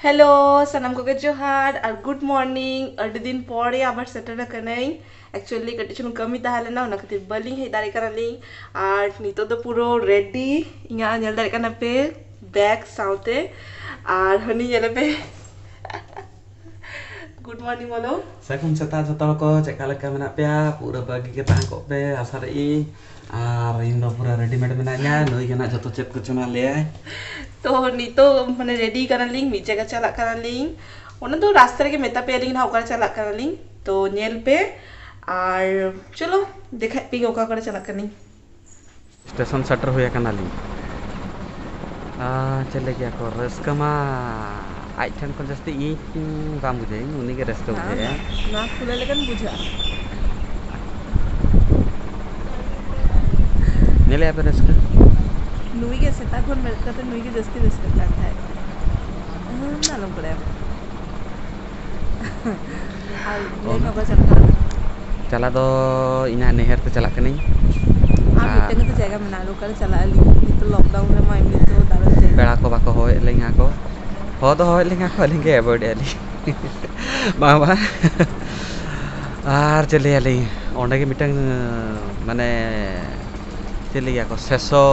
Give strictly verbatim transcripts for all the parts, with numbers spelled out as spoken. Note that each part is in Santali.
ᱦᱮᱞᱳ, ᱥᱟᱱᱟᱢ ᱠᱚᱜᱮ ᱡᱚᱦᱟᱨ ᱟᱨ ᱜᱩᱰ ᱢᱚᱨᱱᱤᱝ᱾ ᱟᱹᱰᱤ ᱫᱤᱱ ᱯᱚᱨᱮ ᱟᱵᱟᱨ ᱥᱮᱴᱮᱨ ᱟᱠᱟᱱᱟᱹᱧ᱾ ᱮᱠᱪᱩᱭᱮᱞᱤ ᱠᱟᱹᱴᱤᱡ ᱪᱩᱞᱩᱝ ᱠᱟᱹᱢᱤ ᱛᱟᱦᱮᱸ ᱞᱮᱱᱟ, ᱚᱱᱟ ᱠᱷᱟᱹᱛᱤᱨ ᱵᱟᱹᱞᱤᱧ ᱦᱮᱡ ᱫᱟᱲᱮ ᱠᱟᱱᱟᱞᱤᱧ᱾ ᱟᱨ ᱱᱤᱛᱚᱜ ᱫᱚ ᱯᱩᱨᱟᱹ ᱨᱮᱰᱤ, ᱤᱧᱟᱹᱜ ᱧᱮᱞ ᱫᱟᱲᱮᱭᱟᱜ ᱠᱟᱱᱟ ᱯᱮ ᱵᱮᱜᱽ ᱥᱟᱶᱛᱮ᱾ ᱟᱨ ᱦᱟᱹᱱᱤ ᱧᱮᱞᱮ ᱯᱮ᱾ ᱜᱩᱰ ᱢᱚᱨᱱᱤᱝ ᱵᱚᱞᱚ᱾ ᱥᱟᱹᱜᱩᱱ ᱥᱮᱛᱟᱜ ᱡᱚᱛᱚ ᱦᱚᱲ ᱠᱚ, ᱪᱮᱫ ᱞᱮᱠᱟ ᱢᱮᱱᱟᱜ ᱯᱮᱭᱟ? ᱯᱩᱨᱟᱹ ᱵᱷᱟᱹᱜᱤ ᱜᱮ ᱛᱟᱦᱮᱸ ᱠᱚᱜ ᱯᱮ, ᱟᱥᱟ ᱨᱮ ᱤᱧ᱾ ᱟᱨ ᱤᱧ ᱫᱚ ᱯᱩᱨᱟᱹ ᱨᱮᱰᱤᱢᱮᱰ ᱢᱮᱱᱟᱧᱟ, ᱱᱩᱭ ᱜᱮ ᱱᱟᱜ ᱡᱚᱛᱚ ᱪᱮᱫ ᱠᱚᱪᱚ ᱱᱟᱜ ᱞᱟᱹᱭᱟᱭ᱾ ᱛᱚ ᱱᱤᱛᱚᱜ ᱢᱟᱱᱮ ᱨᱮᱰᱤ ᱠᱟᱱᱟᱞᱤᱧ, ᱢᱤᱫ ᱡᱟᱭᱜᱟ ᱪᱟᱞᱟᱜ ᱠᱟᱱᱟᱞᱤᱧ᱾ ᱚᱱᱟ ᱫᱚ ᱨᱟᱥᱛᱟ ᱨᱮᱜᱮ ᱢᱮᱛᱟ ᱯᱮᱭᱟᱞᱤᱧ ᱱᱟᱦᱟᱜ ᱚᱠᱟᱨᱮ ᱪᱟᱞᱟᱜ ᱠᱟᱱᱟᱞᱤᱧ, ᱛᱚ ᱧᱮᱞ ᱯᱮ᱾ ᱟᱨ ᱪᱚᱞᱚ ᱫᱮᱠᱷᱟᱭ ᱯᱮ ᱚᱠᱟ ᱠᱚᱨᱮ ᱪᱟᱞᱟᱜ ᱠᱟᱱᱟᱞᱤᱧ᱾ ᱥᱴᱮᱥᱚᱱ ᱥᱮᱴᱮᱨ ᱦᱩᱭ ᱟᱠᱟᱱᱟᱞᱤᱧ᱾ ᱟᱨ ᱪᱮᱫ ᱞᱟᱹᱭ ᱜᱮᱭᱟ ᱠᱚ, ᱨᱟᱹᱥᱠᱟᱹ ᱢᱟ ᱟᱡ ᱴᱷᱮᱱ ᱠᱷᱚᱱ ᱡᱟᱹᱥᱛᱤ ᱤᱧ ᱵᱟᱝ ᱵᱩᱡᱷᱟᱹᱣᱟᱹᱧ, ᱩᱱᱤ ᱜᱮ ᱨᱟᱹᱥᱠᱟᱹ ᱵᱩᱡᱷᱟᱹᱣᱟᱭ᱾ ᱱᱚᱣᱟ ᱠᱷᱩᱞᱟᱹ ᱞᱮᱠᱟᱱ ᱵᱩᱡᱷᱟᱹᱜᱼᱟ᱾ ᱧᱮᱞᱮᱜᱼᱟ ᱯᱮ ᱨᱟᱹᱥᱠᱟᱹ? ᱱᱩᱭ ᱜᱮ ᱥᱮᱛᱟᱜ ᱠᱷᱚᱱ ᱵᱮᱨᱮᱫ ᱠᱟᱛᱮ ᱱᱩᱭ ᱜᱮ ᱡᱟᱹᱥᱛᱤ ᱨᱟᱹᱥᱠᱟᱹᱜ ᱠᱟᱱ ᱛᱟᱦᱮᱸᱫ᱾ ᱦᱩᱸ, ᱟᱞᱚᱢ ᱵᱟᱲᱟᱭᱟ᱾ ᱟᱨ ᱞᱟᱹᱭ ᱢᱮ, ᱚᱠᱟ ᱪᱟᱞᱟᱜ ᱠᱟᱱᱟ? ᱪᱟᱞᱟᱜ ᱫᱚ ᱤᱧᱟᱹᱜ ᱱᱟᱹᱭᱦᱟᱹᱨ ᱛᱮ ᱪᱟᱞᱟᱜ ᱠᱟᱹᱱᱟᱹᱧ᱾ ᱟᱨ ᱟᱨ ᱢᱤᱫᱴᱟᱝ ᱜᱮᱛᱚ ᱡᱟᱭᱜᱟ ᱢᱮᱱᱟᱜᱼᱟ, ᱚᱠᱟᱨᱮ ᱪᱟᱞᱟᱜ ᱟᱹᱞᱤᱧ? ᱱᱤᱛᱚᱜ ᱞᱚᱠᱰᱟᱣᱩᱱ ᱨᱮᱢᱟ ᱮᱢᱱᱤ ᱛᱮᱦᱚᱸ ᱫᱟᱬᱟᱱ ᱡᱟᱭᱜᱟ᱾ ᱯᱮᱲᱟ ᱠᱚ ᱵᱟᱠᱚ ᱦᱚᱦᱚᱭᱮᱫ ᱞᱤᱧᱟ ᱠᱚ, ᱦᱚᱦᱚ ᱫᱚ ᱦᱚᱦᱚᱭᱮᱫ ᱞᱤᱧᱟ ᱠᱚ, ᱟᱹᱞᱤᱧ ᱜᱮ ᱮᱵᱷᱚᱭᱮᱰ ᱮᱫ ᱞᱤᱧ᱾ ᱵᱟᱝ, ᱵᱟᱝ᱾ ᱟᱨ ᱪᱮᱫ ᱞᱟᱹᱭᱟᱞᱤᱧ, ᱚᱸᱰᱮ ᱜᱮ ᱢᱤᱫᱴᱟᱝ, ᱢᱟᱱᱮ, ᱪᱮᱫ ᱞᱟᱹᱭᱟ ᱠᱚ, ᱥᱮᱥᱚ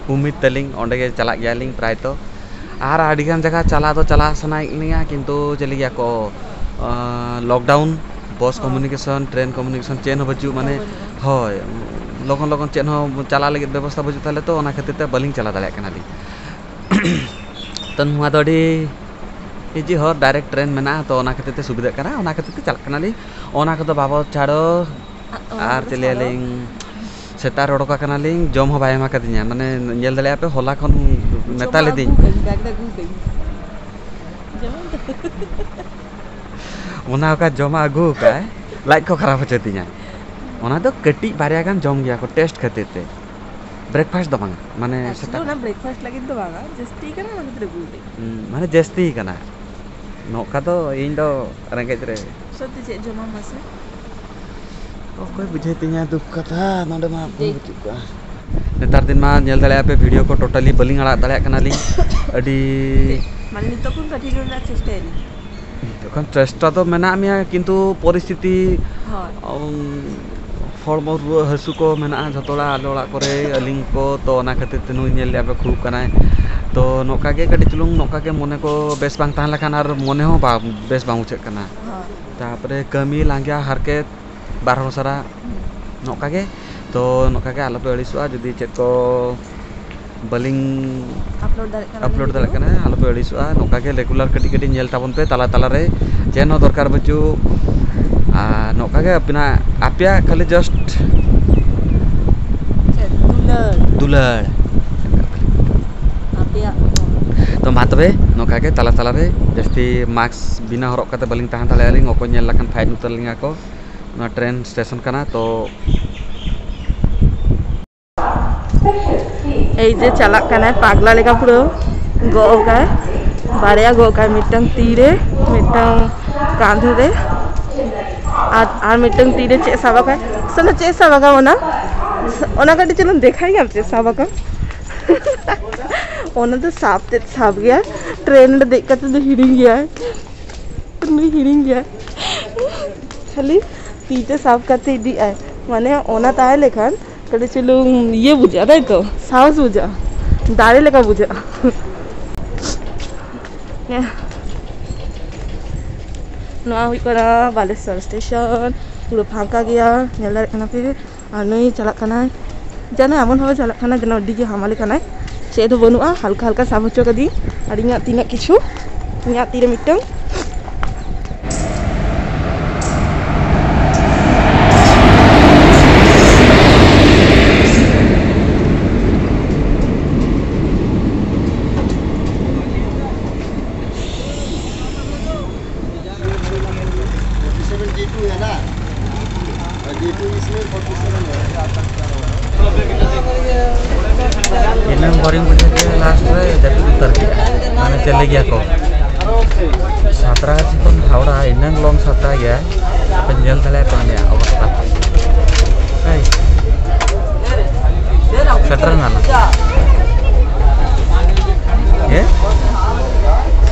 ᱩᱢᱤᱫ ᱛᱟᱹᱞᱤᱧ, ᱚᱸᱰᱮ ᱜᱮ ᱪᱟᱞᱟᱜ ᱜᱮᱭᱟᱞᱤᱧ ᱯᱨᱟᱭᱛᱚ᱾ ᱟᱨ ᱟᱹᱰᱤᱜᱟᱱ ᱡᱟᱭᱜᱟ ᱪᱟᱞᱟᱣ ᱫᱚ ᱪᱟᱞᱟᱣ ᱥᱟᱱᱟᱭᱮᱫ ᱞᱤᱧᱟ, ᱠᱤᱱᱛᱩ ᱪᱮᱫ ᱞᱟᱹᱭᱟ ᱠᱚ, ᱟᱸ, ᱞᱚᱠᱰᱟᱣᱩᱱ, ᱵᱚᱥ ᱦᱚᱸ᱾ ᱠᱚᱢᱤᱭᱩᱱᱤᱠᱮᱥᱚᱱ, ᱴᱨᱮᱱ ᱠᱚᱢᱤᱭᱩᱱᱤᱠᱮᱥᱚᱱ ᱪᱮᱫ ᱦᱚᱸ ᱵᱟᱹᱪᱩᱜ, ᱢᱟᱱᱮ, ᱵᱟᱹᱱᱩᱜᱼᱟ᱾ ᱦᱳᱭ, ᱞᱚᱜᱚᱱ ᱞᱚᱜᱚᱱ ᱪᱮᱫ ᱦᱚᱸ ᱪᱟᱞᱟᱜ ᱞᱟᱹᱜᱤᱫ ᱵᱮᱵᱚᱥᱛᱷᱟ ᱵᱟᱹᱪᱩᱜ ᱛᱟᱞᱮ, ᱛᱚ ᱚᱱᱟ ᱠᱷᱟᱹᱛᱤᱨ ᱛᱮ ᱵᱟᱹᱞᱤᱧ ᱪᱟᱞᱟᱣ ᱫᱟᱲᱮᱭᱟᱜ ᱠᱟᱱᱟᱞᱤᱧ᱾ ᱛᱚ ᱱᱚᱣᱟ ᱫᱚ ᱟᱹᱰᱤ ᱤᱡᱤ ᱦᱚᱨ, ᱰᱟᱭᱨᱮᱠᱴ ᱴᱨᱮᱱ ᱢᱮᱱᱟᱜᱼᱟ, ᱛᱚ ᱚᱱᱟ ᱠᱷᱟᱹᱛᱤᱨ ᱛᱮ ᱥᱩᱵᱤᱫᱷᱟᱜ ᱠᱟᱱᱟ, ᱚᱱᱟ ᱠᱷᱟᱹᱛᱤᱨ ᱛᱮ ᱪᱟᱞᱟᱜ ᱠᱟᱱᱟᱞᱤᱧ᱾ ᱚᱱᱟ ᱠᱚᱫᱚ ᱵᱟᱵᱚ ᱪᱷᱟᱲᱚ᱾ ᱟᱨ ᱚᱱᱟ ᱟᱨ ᱠᱚᱫᱚ ᱪᱮᱫ ᱞᱟᱹᱭᱟ ᱪᱷᱟᱲᱚ᱾ ᱞᱤᱧ, ᱥᱮᱛᱟᱜ ᱨᱮ ᱚᱰᱚᱠ ᱟᱠᱟᱱᱟᱞᱤᱧ, ᱡᱚᱢ ᱦᱚᱸ ᱵᱟᱭ ᱮᱢ ᱟᱠᱟᱫᱤᱧᱟ, ᱢᱟᱱᱮ ᱧᱮᱞ ᱫᱟᱲᱮᱭᱟᱜᱼᱟ ᱯᱮ, ᱦᱚᱞᱟ ᱠᱷᱚᱱ ᱢᱮᱛᱟ ᱡᱚᱢᱟᱜ ᱞᱤᱫᱤᱧ᱾ ᱟᱹᱜᱩ ᱠᱟᱹᱧ, ᱵᱮᱜᱽ ᱨᱮ ᱟᱹᱜᱩ ᱠᱟᱹᱧ᱾ ᱡᱚᱢᱟᱜ ᱫᱚ ᱚᱱᱟ ᱚᱠᱟ ᱡᱚᱢᱟᱜ ᱟᱹᱜᱩ ᱟᱠᱟᱫ, ᱞᱟᱡ ᱠᱚ ᱠᱷᱟᱨᱟᱯ ᱦᱚᱪᱚ ᱛᱤᱧᱟ᱾ ᱚᱱᱟ ᱫᱚ ᱠᱟᱹᱴᱤᱡ ᱵᱟᱨᱭᱟ ᱜᱟᱱ ᱡᱚᱢ ᱜᱮᱭᱟ ᱠᱚ ᱴᱮᱥᱴ ᱠᱷᱟᱹᱛᱤᱨ ᱛᱮ, ᱵᱨᱮᱠᱯᱷᱟᱥᱴ ᱫᱚ ᱵᱟᱝᱟ, ᱢᱟᱱᱮ ᱮᱠᱪᱩᱭᱮᱞᱤ ᱥᱮᱛᱟᱜ᱾ ᱚᱱᱟ ᱵᱨᱮᱠᱯᱷᱟᱥᱴ ᱞᱟᱹᱜᱤᱫ ᱫᱚ ᱵᱟᱝᱟ, ᱡᱟᱹᱥᱛᱤ ᱠᱟᱱᱟ ᱚᱱᱟ ᱠᱷᱟᱹᱛᱤᱨ ᱟᱹᱜᱩ ᱞᱤᱫᱟᱹᱧ᱾ ᱦᱩᱸ, ᱢᱟᱱᱮ ᱡᱟᱹᱥᱛᱤ ᱠᱟᱱᱟ, ᱱᱚᱝᱠᱟ ᱫᱚ ᱤᱧ ᱫᱚ ᱨᱮᱸᱜᱮᱡ ᱨᱮ᱾ ᱥᱚᱛᱛᱤ ᱪᱮᱫ ᱡᱚᱢᱟᱢ ᱢᱟᱥᱮ? ᱚᱠᱚᱭ ᱵᱩᱡᱷᱟᱹᱣ ᱛᱤᱧᱟ ᱫᱩᱠ ᱠᱟᱛᱷᱟ, ᱱᱚᱰᱮ ᱢᱟ ᱯᱷᱳᱱ ᱫᱮ᱾ ᱵᱟᱹᱪᱩᱜ ᱠᱚᱜᱼᱟ᱾ ᱱᱮᱛᱟᱨ ᱫᱤᱱ ᱢᱟ ᱧᱮᱞ ᱫᱟᱲᱮᱭᱟᱜᱼᱟ ᱯᱮ, ᱵᱷᱤᱰᱤᱭᱳ ᱠᱚ ᱴᱳᱴᱟᱞᱤ ᱵᱟᱹᱞᱤᱧ ᱟᱲᱟᱜ ᱫᱟᱲᱮᱭᱟᱜ ᱠᱟᱱᱟᱞᱤᱧ᱾ ᱟᱹᱰᱤ ᱢᱟᱱᱮ ᱱᱤᱛᱚᱜ ᱠᱷᱚᱱ ᱠᱟᱹᱴᱤᱡ ᱨᱮᱱᱟᱜ ᱪᱮᱥᱴᱟᱭᱟᱞᱤᱧ᱾ ᱮᱠᱷᱚᱱ ᱪᱮᱥᱴᱟ ᱫᱚ ᱢᱮᱱᱟᱜ ᱢᱮᱭᱟ, ᱠᱤᱱᱛᱩ ᱯᱚᱨᱤᱥᱛᱷᱤᱛᱤ, ᱦᱳᱭ᱾ ᱩᱢ, ᱦᱚᱲᱢᱚ ᱨᱩᱣᱟᱹ ᱦᱟᱹᱥᱩ ᱠᱚ ᱢᱮᱱᱟᱜᱼᱟ ᱡᱷᱚᱛᱚ ᱦᱚᱲᱟᱜ, ᱟᱞᱮ ᱚᱲᱟᱜ ᱠᱚᱨᱮ, ᱟᱹᱞᱤᱧ ᱠᱚ, ᱛᱚ ᱚᱱᱟ ᱠᱷᱟᱹᱛᱤᱨ ᱛᱮ ᱱᱩᱭ ᱧᱮᱞ ᱞᱮᱫᱼᱟ ᱯᱮ ᱠᱷᱩᱜ ᱠᱟᱱᱟᱭ᱾ ᱛᱚ ᱱᱚᱝᱠᱟ ᱜᱮ ᱠᱟᱹᱴᱤᱡ ᱪᱩᱞᱩᱝ ᱱᱚᱝᱠᱟ ᱜᱮ ᱢᱚᱱᱮ ᱠᱚ ᱵᱮᱥ ᱵᱟᱝ ᱛᱟᱦᱮᱸ ᱞᱮᱠᱷᱟᱱ ᱟᱨ ᱢᱚᱱᱮ ᱦᱚᱸ ᱵᱟ-, ᱵᱮᱥ ᱵᱟᱝ ᱵᱩᱡᱷᱟᱹᱜ ᱠᱟᱱᱟ᱾ ᱦᱳᱭ᱾ ᱛᱟᱨᱯᱚᱨᱮ ᱠᱟᱹᱢᱤ ᱞᱟᱸᱜᱟ ᱦᱟᱨᱠᱮᱛ ᱵᱟᱨ ᱦᱚᱲ ᱥᱟᱞᱟᱜ ᱱᱚᱝᱠᱟ ᱜᱮ᱾ ᱛᱚ ᱱᱚᱝᱠᱟ ᱜᱮ ᱟᱞᱚᱯᱮ ᱟᱹᱲᱤᱥᱚᱜᱼᱟ ᱡᱩᱫᱤ ᱪᱮᱫ ᱠᱚ ᱵᱟᱹᱞᱤᱧ ᱟᱯᱞᱳᱰ ᱫᱟᱲᱮᱭᱟᱜ ᱠᱟᱱᱟ ᱟᱯᱞᱳᱰ ᱵᱷᱤᱰᱤᱭᱳ᱾ ᱫᱟᱲᱮᱭᱟᱜ ᱠᱟᱱᱟ, ᱟᱞᱚᱯᱮ ᱟᱹᱲᱤᱥᱚᱜᱼᱟ᱾ ᱱᱚᱝᱠᱟ ᱜᱮ ᱨᱮᱜᱩᱞᱟᱨ ᱠᱟᱹᱴᱤᱡ ᱠᱟᱹᱴᱤᱡ ᱧᱮᱞ ᱛᱟᱵᱚᱱ ᱯᱮ ᱛᱟᱞᱟ ᱛᱟᱞᱟᱨᱮ, ᱪᱮᱫ ᱦᱚᱸ ᱫᱚᱨᱠᱟᱨ ᱵᱟᱹᱪᱩᱜ᱾ ᱟᱨ ᱱᱚᱝᱠᱟ ᱜᱮ ᱟᱹᱵᱤᱱᱟᱜ, ᱟᱯᱮᱭᱟᱜ ᱠᱷᱟᱹᱞᱤ ᱡᱟᱥᱴ ᱪᱮᱫ? ᱫᱩᱞᱟᱹᱲ᱾ ᱫᱩᱞᱟᱹᱲ᱾ ᱟᱯᱮᱭᱟᱜ ᱛᱚ ᱢᱟ ᱛᱚᱵᱮ ᱱᱚᱝᱠᱟ ᱜᱮ ᱛᱟᱞᱟ ᱛᱟᱞᱟᱨᱮ, ᱡᱟᱹᱥᱛᱤ ᱢᱟᱥᱠ ᱵᱤᱱᱟᱹ ᱦᱚᱨᱚᱜ ᱠᱟᱛᱮ ᱵᱟᱹᱞᱤᱧ ᱛᱟᱦᱮᱸ ᱫᱟᱲᱮᱭᱟᱜᱼᱟ ᱞᱤᱧ, ᱚᱠᱚᱭ ᱧᱮᱞ ᱞᱮᱠᱷᱟᱱ ᱯᱷᱟᱭᱤᱱ ᱩᱛᱟᱹᱨ ᱞᱤᱧᱟ ᱠᱚ᱾ ᱱᱚᱣᱟ ᱴᱨᱮᱱ ᱥᱴᱮᱥᱚᱱ ᱠᱟᱱᱟ ᱛᱚ᱾ ᱮᱭ ᱡᱮ ᱪᱟᱞᱟᱜ ᱠᱟᱱᱟᱭ ᱯᱟᱜᱽᱞᱟ ᱞᱮᱠᱟ ᱯᱩᱨᱟᱹ, ᱜᱚᱜ ᱠᱟᱭ, ᱵᱟᱨᱭᱟ ᱜᱚᱜ ᱠᱟᱭ, ᱢᱤᱫᱴᱟᱝ ᱛᱤ ᱨᱮ, ᱢᱤᱫᱴᱟᱝ ᱠᱟᱸᱫᱷ ᱨᱮ, ᱟᱨ, ᱟᱨ ᱢᱤᱫᱴᱟᱝ ᱛᱤ ᱨᱮ ᱪᱮᱫ ᱥᱟᱵ ᱟᱠᱟᱭ? ᱥᱟᱞᱟ ᱪᱮᱫ ᱥᱟᱵ ᱟᱠᱟᱢ ᱚᱱᱟ? ᱚᱱᱟ ᱠᱟᱹᱴᱤᱡ ᱪᱩᱞᱩᱝ ᱫᱮᱠᱷᱟᱭ ᱧᱟᱢ ᱪᱮᱫ ᱥᱟᱵ ᱟᱠᱟᱢ? ᱚᱱᱟ ᱫᱚ ᱥᱟᱵ ᱛᱮᱫ ᱥᱟᱵ ᱜᱮᱭᱟ, ᱴᱨᱮᱱ ᱨᱮ ᱫᱮᱡ ᱠᱟᱛᱮ ᱫᱚ ᱦᱤᱲᱤᱧ ᱜᱮᱭᱟᱭ᱾ ᱩᱱᱤ ᱦᱤᱲᱤᱧ ᱜᱮᱭᱟ, ᱠᱷᱟᱹᱞᱤ ᱛᱤ ᱛᱮ ᱥᱟᱵ ᱠᱟᱛᱮ ᱤᱫᱤᱜ ᱟᱭ᱾ ᱢᱟᱱᱮ ᱚᱱᱟ ᱛᱟᱦᱮᱸ ᱞᱮᱠᱷᱟᱱ ᱠᱟᱹᱴᱤᱡ ᱪᱩᱞᱩᱝ ᱤᱭᱟᱹ ᱵᱩᱡᱷᱟᱹᱜᱼᱟ, ᱛᱟᱭ ᱛᱚ? ᱥᱟᱦᱚᱥ ᱵᱩᱡᱷᱟᱹᱜᱼᱟ, ᱫᱟᱲᱮ ᱞᱮᱠᱟ ᱵᱩᱡᱷᱟᱹᱜᱼᱟ᱾ ᱱᱚᱣᱟ ᱦᱩᱭᱩᱜ ᱠᱟᱱᱟ ᱵᱟᱞᱮᱥᱚᱨ ᱥᱴᱮᱥᱚᱱ, ᱯᱩᱨᱟᱹ ᱯᱷᱟᱸᱠᱟ ᱜᱮᱭᱟ, ᱧᱮᱞ ᱫᱟᱲᱮᱭᱟᱜ ᱠᱟᱱᱟ ᱯᱮ᱾ ᱟᱨ ᱱᱩᱭ ᱪᱟᱞᱟᱜ ᱠᱟᱱᱟᱭ, ᱡᱮᱱᱚ ᱮᱢᱚᱱ ᱵᱷᱟᱵᱮ ᱪᱟᱞᱟᱜ ᱠᱟᱱᱟ ᱡᱮᱱᱚ ᱟᱹᱰᱤ ᱜᱮ ᱦᱟᱢᱟᱞᱮ ᱠᱟᱱᱟᱭ, ᱪᱮᱫ ᱦᱚᱸ ᱵᱟᱹᱱᱩᱜᱼᱟ, ᱦᱟᱞᱠᱟ ᱦᱟᱞᱠᱟ ᱥᱟᱵ ᱦᱚᱪᱚ ᱠᱟᱫᱤᱧ᱾ ᱟᱨ ᱤᱧᱟᱹᱜ ᱛᱤᱱᱟᱹᱜ ᱠᱤᱪᱷᱩ, ᱤᱧᱟᱹᱜ ᱛᱤᱨᱮ ᱢᱤᱫᱴᱟᱝ ᱮᱱᱟᱝ ᱵᱳᱨᱤᱝ ᱵᱩᱡᱷᱟᱹᱣ ᱠᱮᱫᱟ, ᱞᱟᱥᱴ ᱨᱮ ᱡᱟᱹᱯᱤᱫ ᱩᱛᱟᱹᱨ ᱠᱮᱫᱟ, ᱢᱟᱱᱮ ᱪᱮᱞᱮ ᱜᱮᱭᱟ ᱠᱚ᱾ ᱥᱟᱸᱛᱨᱟᱜᱟᱪᱷᱤ ᱠᱷᱚᱱ ᱦᱟᱣᱲᱟ ᱮᱱᱟᱝ ᱞᱚᱝ ᱥᱟᱸᱛᱨᱟ ᱜᱮᱭᱟ, ᱟᱯᱮ ᱧᱮᱞ ᱫᱟᱲᱮᱭᱟᱜ ᱠᱟᱱᱟ ᱟᱞᱮᱭᱟᱜ ᱚᱵᱚᱥᱛᱟ᱾ ᱦᱮᱸ᱾ ᱥᱮᱴᱮᱨ ᱮᱱᱟᱞᱟᱝ᱾ ᱦᱮᱸ?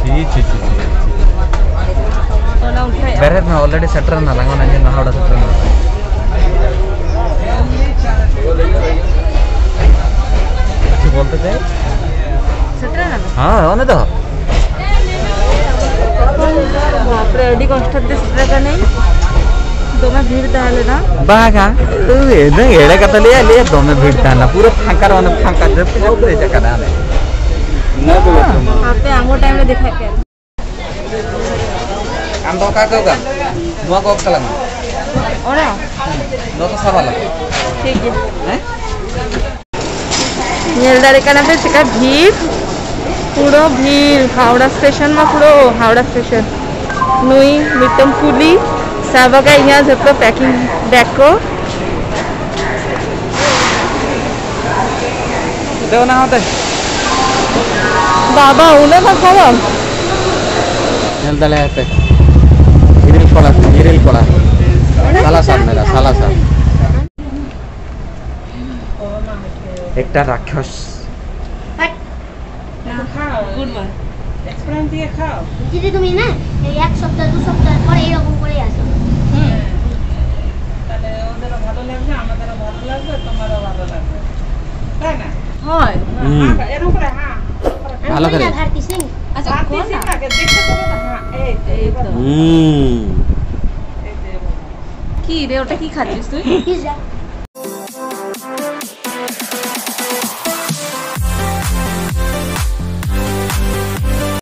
ᱪᱷᱤ, ᱪᱷᱤ, ᱪᱷᱤ, ᱪᱷᱤ, ᱪᱷᱤ᱾ ᱚᱱᱟ ᱩᱱᱴᱷᱮᱡ ᱵᱮᱨᱮᱫ ᱢᱮ, already ᱥᱮᱴᱮᱨ ᱮᱱᱟᱞᱟᱝ, ᱚᱱᱟ ᱧᱮᱞ ᱢᱮ, ᱦᱟᱣᱲᱟ ᱥᱮᱴᱮᱨ ᱮᱱᱟᱞᱟᱝ᱾ ᱠᱤᱪᱷᱩ ᱵᱚᱞᱛᱮ ᱪᱟᱭ? ᱥᱮᱴᱮᱨ ᱮᱱᱟᱞᱟᱝ? ᱦᱮᱸ, ᱚᱱᱮ ᱛᱚ᱾ ᱵᱟᱯᱨᱮ, ᱟᱹᱰᱤ ᱠᱚᱥᱴᱚ ᱛᱮ ᱥᱮᱴᱮᱨ ᱠᱟᱹᱱᱟᱹᱧ᱾ ᱫᱚᱢᱮ ᱵᱷᱤᱲ ᱛᱟᱦᱮᱸ ᱞᱮᱱᱟ᱾ ᱵᱟᱝᱟ, ᱛᱟᱹᱣ ᱮᱠᱫᱚᱢ ᱮᱲᱮ ᱠᱟᱛᱷᱟ ᱞᱟᱹᱭᱟ, ᱞᱟᱹᱭᱟ ᱫᱚᱢᱮ ᱵᱷᱤᱲ ᱛᱟᱦᱮᱱᱟ, ᱯᱩᱨᱟᱹ ᱯᱷᱟᱸᱠᱟ ᱨᱮ, ᱚᱱᱮ ᱯᱷᱟᱸᱠᱟ ᱡᱟᱹᱯᱩᱫ ᱡᱟᱹᱯᱩᱫ ᱮ ᱪᱟᱠᱟᱫᱟ ᱚᱱᱮ᱾ ᱟᱯᱮ ᱟᱝᱜᱚ time ᱨᱮ ᱫᱮᱠᱷᱟᱜ ᱯᱮ᱾ ᱟᱢ ᱫᱚ ᱚᱠᱟ ᱠᱚ ᱠᱟᱱ? ᱱᱚᱣᱟ ᱠᱚ off ᱛᱟᱞᱟᱝ ᱢᱮ᱾ ᱚᱱᱟ? ᱱᱚᱣᱟ ᱠᱚ ᱥᱟᱵ ᱟᱞᱟᱝ᱾ ᱴᱷᱤᱠ ᱜᱮᱭᱟ᱾ ᱦᱮᱸ? ᱧᱮᱞ ᱫᱟᱲᱮᱭᱟᱜ ᱠᱟᱱᱟ ᱯᱮ ᱪᱮᱠᱟ ᱵᱷᱤᱲ, ᱯᱩᱨᱟᱹ ᱵᱷᱤᱲ ᱦᱟᱣᱲᱟ ᱥᱴᱮᱥᱚᱱ ᱢᱟ, ᱯᱩᱨᱟᱹ ᱦᱟᱣᱲᱟ ᱥᱴᱮᱥᱚᱱ᱾ ᱱᱩᱭ ᱢᱤᱫᱴᱟᱝ ᱠᱩᱞᱤ ᱥᱟᱵ ᱟᱠᱟᱫ ᱤᱧᱟ ᱡᱷᱚᱛᱚ packing bag ᱠᱚ᱾ ᱫᱮ ᱚᱱᱟ ᱦᱚᱸ ᱫᱮ᱾ ᱵᱟᱵᱟ, ᱩᱱᱟᱹᱜ ᱵᱟᱝ ᱠᱚᱢᱚᱜ? ᱧᱮᱞ ᱫᱟᱲᱮᱭᱟᱭ ᱯᱮ, ᱤᱨᱤᱞ ᱠᱚᱲᱟ, ᱤᱨᱤᱞ ᱠᱚᱲᱟ᱾ সালা সাব মেরা, সালা সাব। একটা রাক্ষস। খাও। Good morning. এক্সপ্রেস দিয়ে খাও। যদি তুমি না, এই এক সপ্তাহ, দু সপ্তাহ পরে এরকম করেই আসো। হুম। তাহলে ওদেরও ভালো লাগবে, আমাদেরও ভালো লাগবে, তোমারও ভালো লাগবে। তাই না? হয়। হুম। হ্যাঁ, এরকম করে, হ্যাঁ। ভালো করে। আমি বলি না, ভারতী সিং। আচ্ছা, ভারতী সিং না। আগে দেখতে পাবো না, হ্যাঁ, এই তো, এই তো। হুম। এই যে, এরকম। কি রে, ওটা কি খাচ্ছিস তুই? পিৎজা।